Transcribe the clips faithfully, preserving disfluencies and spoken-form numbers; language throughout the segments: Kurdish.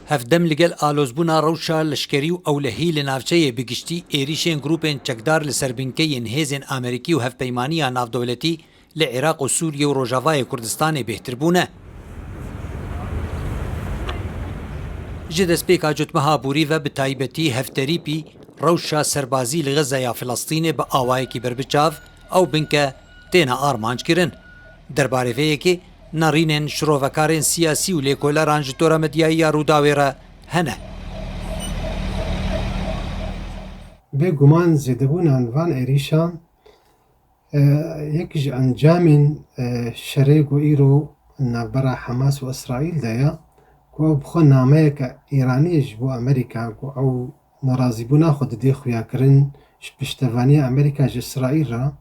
Hevdem li gel alozbûna rewşa leşkerî û ewlehî li navçeyê bi giştî êrîşên grûpên çekdar li ser binkeyên hêzên Amerîkî û hevpeymaniya navdewletî li Iraq û Sûriye û Rojavayê Kurdistanê bêhtir bûne. Ji destpêka cotmeha borî ve bi taybetî hevterîpî rewşa serbazî li Xezeya Filistînê bi awayekî berbiçav ew binke têne armanc kirin. Derbarê vê yekê nerînên şirovekarên siyasî û lêkoleran ji tora medyayî ya Rûdawê re hene. Bêguman zêdebûna van êrîşan, e, yek ji encamên, e, şerê ku îro navbera Hamas û Îsraîl de ye, ku ew bi xwe nameyeke Îranî ji bo Amerîka, ku ew nerazîbûna xwe didê xuyakirin ji piştevaniya Amerîka ji Îsraîl re,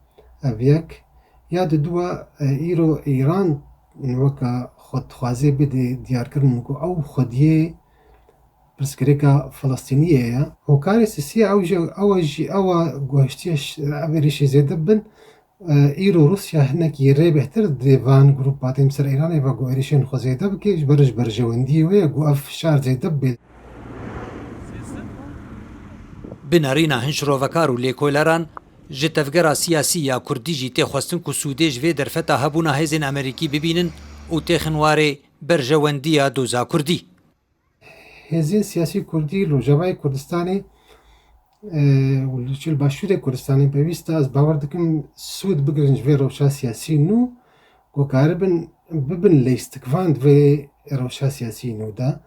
ev yek. Ya diduwa, e, îro Îran weke xwe dixwaze bidê diyarkirin ku ew xwediyê pirsgirêka Filistîniyê ye. Hokarê sisî ew jî, ew jî ew e ku hiştiye ş-, ev êrîşê zêde bin, e, îro Rûsya hinekî rê bêhtir dê van grûpa tên ser Îranê ve ku êrîşên xwe zêde bike, ji ber ji berjewendiyê wê ye ku ev fişar zêde bibe. Bi nerîna hin şirovekar û lêkoleran, ji tevgera siyasî ya Kurdî jî tê xwestin ku sûdê ji vê derfeta hebûna hêzên Amerîkî bibînin û têxin warê berjewendiya doza Kurdî. Hêzên siyasî Kurdî li Rojavayê Kurdistanê, e, û li çil Başûrê Kurdistanê pêwîst e, ez bawer dikim, sûd bigirin ji vê rewşa siyasî nû, ku karibin bibin lêstikvan di vê rewşa siyasî nû de.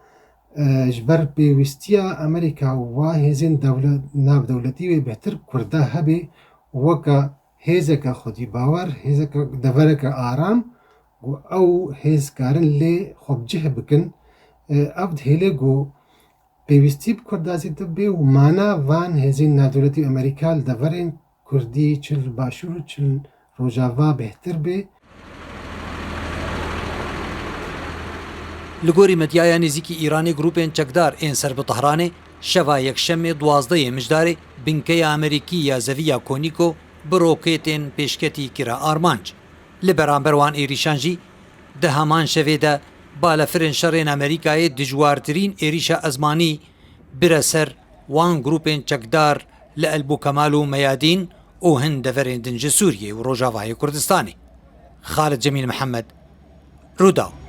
E, ji ber pêwîstiya Amerîka û wa hêzên dewle-, navdewletî wê bêhtir Kurda hebe weke hêzeke xwedîbawer, hêzeke, devereke aram, ku ew hêz karin lê xwe bi cih bikin. E, ev dihêle ku pêwîstî bi Kurda zêde bê û mana van hêzên navdewletî û Amerîka li deverên Kurdî, çi li Başûr û çi li Rojava bêhtir bê. Li gorî medyaya nêzîkî Îranê, grûpên çekdar ên ser bi Tehranê şeva Yekşemê duwazdehê Mijdarê binkeya Amerîkî ya zeviya Konîko bi rokêtên pêşketî kire armanc. Li beramber wan êrîşan jî di heman şevê de balefirên şerên Amerîkayê dijwartirîn êrîşa ezmanî bire ser wan grûpên çekdar li Elbûkemal û Meyadîn û hin deverên din ji Sûriyê û Rojavayê Kurdistanê. Xalid Cemîl Mihemed, Rûdaw.